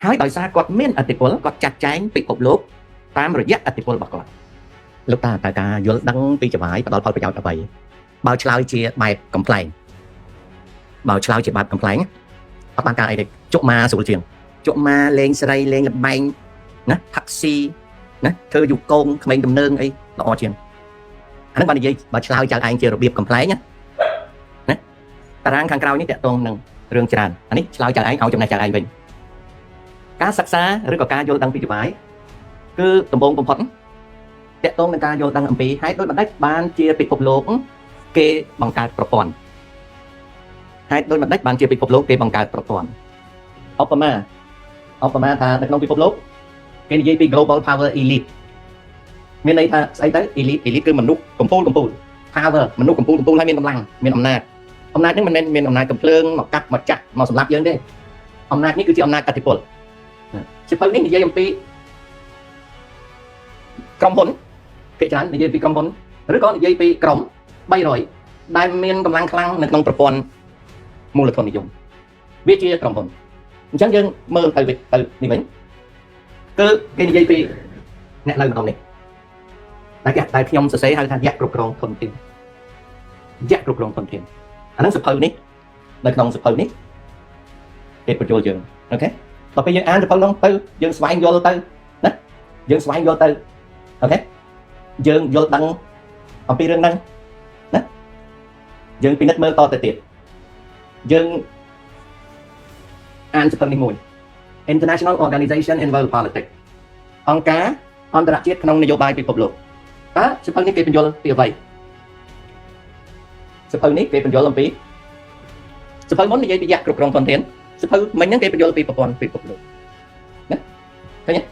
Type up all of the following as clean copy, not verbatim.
ហើយដោយសារគាត់មានឥទ្ធិពលគាត់ចាត់ចែងពិភពលោកតាមរយៈឥទ្ធិពលរបស់គាត់លោកតាតើការយល់ដឹងពីចៅហ្វាយផ្ដល់ផលប្រយោជន៍អ្វីបើឆ្លើយជាបែបកំ pl ែងបើឆ្លើយជាបែបកំ pl ែងអត់បានការអីទេជក់ម៉ាស្រួលជាងជក់ម៉ាលេងស្រីលេងលបែងណាផាក់ស៊ីណាធ្វើយូកងក្មេងទំនើងអីល្អជាងអាហ្នឹងបើនិយាយបើឆ្លើយចៅឯងជារបៀបកំ pl ែងណាណាតារាងខាងក្រោយនេះតកតងនឹងរឿងច្រើនអានេះឆ្លើយចៅឯងឲ្យចំណេះចៅឯងវិញការសិក្សាឬក៏ការយល់ដឹងពីចៅហ្វាយគឺដំបូងបំផុតតកតងនឹងការយល់ដឹងអំពីហេតុដូចម្ដេចបានជាពិភពលោកគេបង្កើតប្រព័ន្ធហេតុដូចម្ដេចបានជាពិភពលោកគេបង្កើតប្រព័ន្ធឧបមាឧបមាថានៅក្នុងពិភពលោកគេនិយាយពី global power elite មានន័យថាស្អីទៅ elite elite គឺមនុស្សកំពូលកំពូល power មនុស្សកំពូលកំពូលហើយមានកម្លាំងមានអំណាចអំណាចហ្នឹងមិនមែនមានអំណាចកំភ្លើងមកកាប់មកចាក់មកសម្លាប់យើងទេអំណាចនេះគឺជាអំណាចឥទ្ធិពលសៀវភៅនេះនិយាយអំពីក្រុមហ៊ុនភាគច្រើននិយាយពីក្រុមហ៊ុនឬក៏និយាយពីក្រុម300ដែលមានកម្លាំងខ្លាំងនៅក្នុងប្រព័ន្ធមូលធននិយមវាជាក្រុមហ៊ុនអញ្ចឹងយើងមើលទៅទៅនេះវិញគឺគេនិយាយពីអ្នកនៅម្ដុំនេះតែគេតែខ្ញុំសរសេរហៅថាយៈគ្រប់គ្រងធនធានយៈគ្រប់គ្រងធនធានអាហ្នឹងសៀវភៅនេះនៅក្នុងសៀវភៅនេះគេពន្យល់យើង OK ដល់ពេលយើងអានសៀវភៅហ្នឹងទៅយើងស្វែងយល់ទៅណាយើងស្វែងយល់ទៅ OK យើងយល់ដឹងអំពីរឿងហ្នឹងណាយើងពិនិត្យមើលតទៅទៀតយើងអានសៀវភៅនេះមួយ International Organization in World Politics អង្គការអន្តរជាតិក្នុងនយោបាយពិភពលោកតើសៀវភៅនេះគេពន្យល់ពីអ្វីសៀវភៅនេះគេពន្យល់អំពីសៀវភៅមុននិយាយពីយៈគ្រប់គ្រងធនធានសៀវភៅមិញហ្នឹងគេពន្យល់ពីប្រព័ន្ធពិភពលោកណាឃើញទេ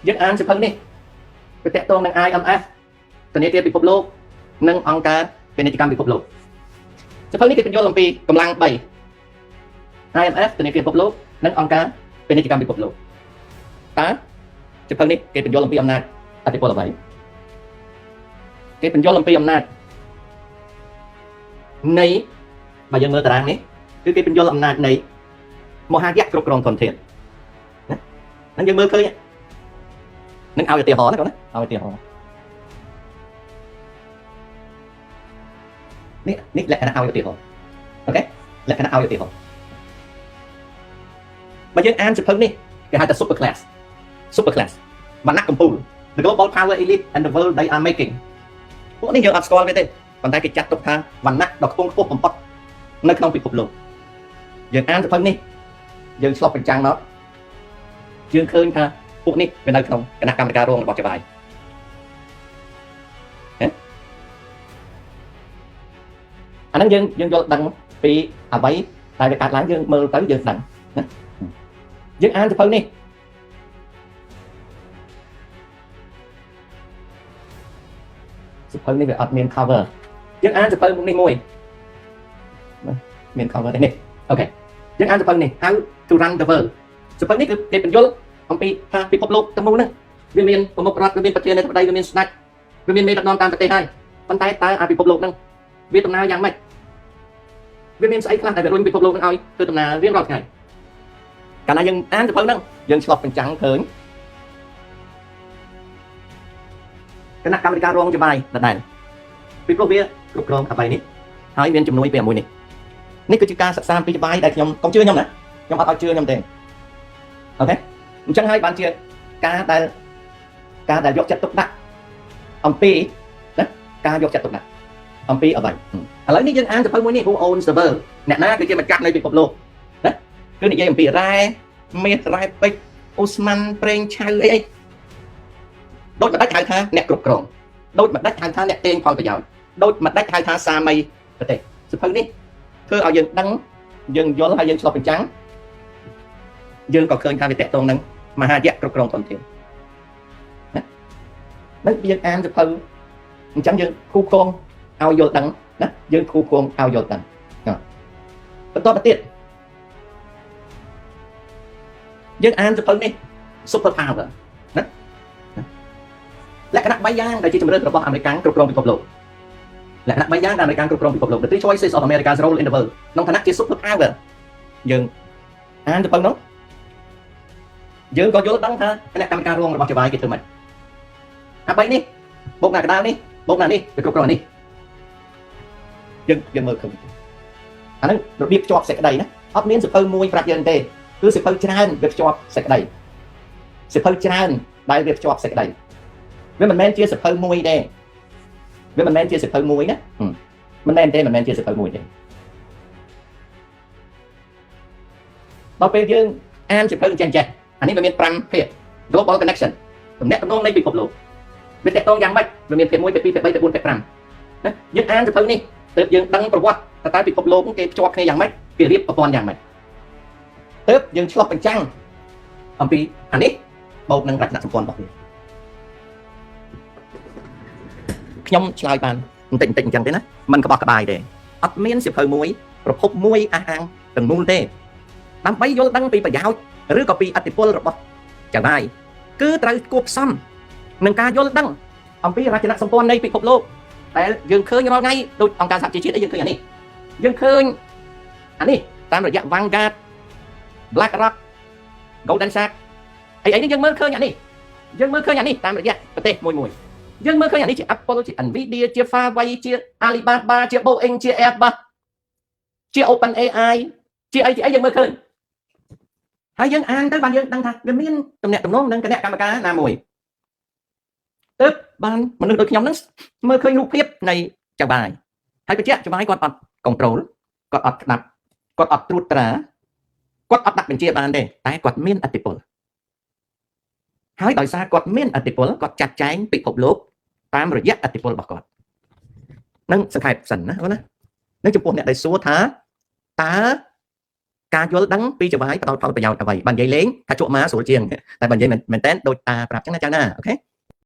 យើងអានសៀវភៅនេះវាតកតងនឹង IMF ធនាគារពិភពលោកនិងអង្គការពាណិជ្ជកម្មពិភពលោកសៀវភៅនេះគេពន្យល់អំពីកម្លាំង3 IMF ធនាគារពិភពលោកនិងអង្គការពាណិជ្ជកម្មពិភពលោកតើសៀវភៅនេះគេពន្យល់អំពីអំណាចឥទ្ធិពលអ្វីគេពន្យល់អំពីអំណាចនៃបើយើងមើលតារាងនេះគឺគេពន្យល់អំណាចនៃមហាយៈគ្រប់គ្រងធនធានណាហ្នឹងយើងមើលឃើញនឹងឲ្យឧទាហរណ៍ណាកូនណាឲ្យឧទាហរណ៍នេះនេះលក្ខណៈឲ្យឧទាហរណ៍ OK លក្ខណៈឲ្យឧទាហរណ៍បើយើងអានសៀវភៅនេះគេហៅថា super class super class វណ្ណៈកំពូល the global power elite and the world they are making ពួកនេះយើងអត់ស្គាល់វាទេប៉ុន្តែគេចាត់ទុកថាវណ្ណៈដ៏ខ្ពង់ខ្ពស់បំផុតនៅក្នុងពិភពលោកយើងអានសៀវភៅនេះយើងឆ្លុះបញ្ចាំងមកយើងឃើញថាពួកនេះវានៅក្នុងគណៈកម្មការរងរបស់ចៅហ្វាយហ៎អាហ្នឹងយើងយើងយល់ដឹងពីអ្វីដែលវាកើតឡើងយើងមើលទៅយើងដឹងណាយើងអានសៀវភៅនេះសៀវភៅនេះវាអត់មាន cover យើងអានសៀវភៅមុខនេះមួយមាន cover ទេនេះ OK យើងអានសៀវភៅនេះ How to Run the World សៀវភៅនេះគឺគេពន្យល់អំពីថាពិភពលោកទាំងមូលហ្នឹងវាមានប្រមុខរដ្ឋវាមានប្រធានាធិបតីវាមានស្ដេចវាមានមេដឹកនាំតាមប្រទេសហើយប៉ុន្តែតើអាពិភពលោកហ្នឹងវាដំណើរយ៉ាងម៉េចវាមានស្អីខ្លះដែលវារុញពិភពលោកហ្នឹងឲ្យធ្វើដំណើររៀងរាល់ថ្ងៃកាលណាយើងអានសៀវភៅហ្នឹងយើងឆ្លុះបញ្ចាំងឃើញគណៈកម្មាធិការរងចៅហ្វាយដដែលពីព្រោះវាគ្រប់គ្រងអ្វីនេះហើយមានជំនួយពីមួយនេះនេះគឺជាការសិក្សាពីចៅហ្វាយដែលខ្ញុំកុំជឿខ្ញុំណាខ្ញុំអត់ឲ្យជឿខ្ញុំទេ OK អញ្ចឹងហើយបានជាការដែលយកចិត្តទុកដាក់អំពីណាការយកចិត្តទុកដាក់អំពីអ្វីឥឡូវនេះយើងអានសៀវភៅមួយនេះ Who Owns the World អ្នកណាគឺជាម្ចាស់នៃពិភពលោកណាគឺនិយាយអំពីរ៉ែមាសរ៉ែពេជ្រអូស្មန်ប្រេងឆៅអីអីដូចម្ដេចហៅថាអ្នកគ្រប់គ្រងដូចម្ដេចហៅថាអ្នកទាញផលប្រយោជន៍ដូចម្ដេចហៅថាសាមីប្រទេសសៀវភៅនេះធ្វើឲ្យយើងដឹងយើងយល់ហើយយើងឆ្លុះបញ្ចាំងយើងក៏ឃើញថាវាតកតងនឹងមហាយៈគ្រប់គ្រងធនធានណានឹងយើងអានសៀវភៅអញ្ចឹងយើងគូគងឲ្យយល់ដឹងណាយើងគូគងឲ្យយល់ដឹងណាបន្តទៅទៀតយើងអានសៀវភៅនេះ super power ណាលក្ខណៈ3យ៉ាងដែលជាជំរឿនរបស់អាមេរិកគ្រប់គ្រងពិភពលោក លក្ខណៈ3យ៉ាងដែលអាមេរិកគ្រប់គ្រងពិភពលោក The three choices of America's role in the world ក្នុងឋានៈជា super power យើងអានទៅប៉ុណ្ណោះយើងក៏យល់ដឹងថាគណៈកម្មការរងរបស់ចៅហ្វាយគេធ្វើម៉េចអាបីនេះបូកណាកដាលនេះបូកណានេះវាគ្រប់គ្រងអានេះយើងមើលឃើញអាហ្នឹងរបៀបភ្ជាប់សេចក្តីណាអត់មានសៀវភៅមួយប្រាប់យើងទេគឺសៀវភៅច្រើនវាភ្ជាប់សេចក្តីសៀវភៅច្រើនដែលវាភ្ជាប់សេចក្តីវាមិនមែនជាសៀវភៅមួយទេវាមិនមែនជាសៀវភៅមួយណាមិនមែនទេមិនមែនជាសៀវភៅមួយទេដល់ពេលយើងអានសៀវភៅចេះចេះអានេះវាមាន5ភាគ global connection ទំនាក់ទំនងនៃពិភពលោកវាតកតងយ៉ាងម៉េចវាមានភាគ1ភាគ2ភាគ3ភាគ4ភាគ5ណាយើងអានសៀវភៅនេះទើបយើងដឹងប្រវត្តិតើពិភពលោកគេភ្ជាប់គ្នាយ៉ាងម៉េចគេរៀបប្រព័ន្ធយ៉ាងម៉េចទើបយើងឆ្លុះបញ្ចាំងអំពីអានេះបូកនឹងរចនាសម្ព័ន្ធរបស់វាខ្ញុំឆ្លើយបានបន្តិចបន្តិចអញ្ចឹងទេណាមិនក្បោះក្បាយទេអត់មានសៀវភៅមួយប្រភពមួយអះអាងទាំងមូលទេដើម្បីយល់ដឹងពីប្រយោជន៍ឬក៏ពីឥទ្ធិពលរបស់ចៅហ្វាយគឺត្រូវគួបផ្សំនឹងការយល់ដឹងអំពីរចនាសម្ព័ន្ធនៃពិភពលោកដែលយើងឃើញរាល់ថ្ងៃដូចអង្គការសហប្រជាជាតិអីយើងឃើញអានេះយើងឃើញអានេះតាមរយៈ Vanguard, BlackRock, Golden Sachs អីអីនេះយើងមើលឃើញអានេះយើងមើលឃើញអានេះតាមរយៈប្រទេសមួយមួយយើងមើលឃើញអានេះជា Apple ជា Nvidia ជា Huawei ជា Alibaba ជា Boeing ជា Airbus ជា OpenAI ជាអីជាអីយើងមើលឃើញហើយយើងអានទៅបានយើងដឹងថាវាមានទំនាក់ទំនងនឹងគណៈកម្មការណាមួយទើបបានមនុស្សដូចខ្ញុំហ្នឹងមើលឃើញរូបភាពនៃចៅហ្វាយហើយបញ្ជាក់ចៅហ្វាយគាត់អត់ control គាត់អត់ក្តាប់គាត់អត់ត្រួតត្រាគាត់អត់ដាក់បញ្ជាបានទេតែគាត់មានឥទ្ធិពលហើយដោយសារគាត់មានឥទ្ធិពលគាត់ចាត់ចែងពិភពលោកតាមរយៈឥទ្ធិពលរបស់គាត់នឹងសង្ខេបសិនណាបងណានឹងចំពោះអ្នកដែលសួរថាតើការយល់ដឹងពីចៅហ្វាយផ្ដល់ផលប្រយោជន៍អ្វីបាននិយាយលេងថាជក់មកស្រួលជាងតែបើនិយាយមែនតើដូចតាប្រាប់ចឹងណាចៅណា okay.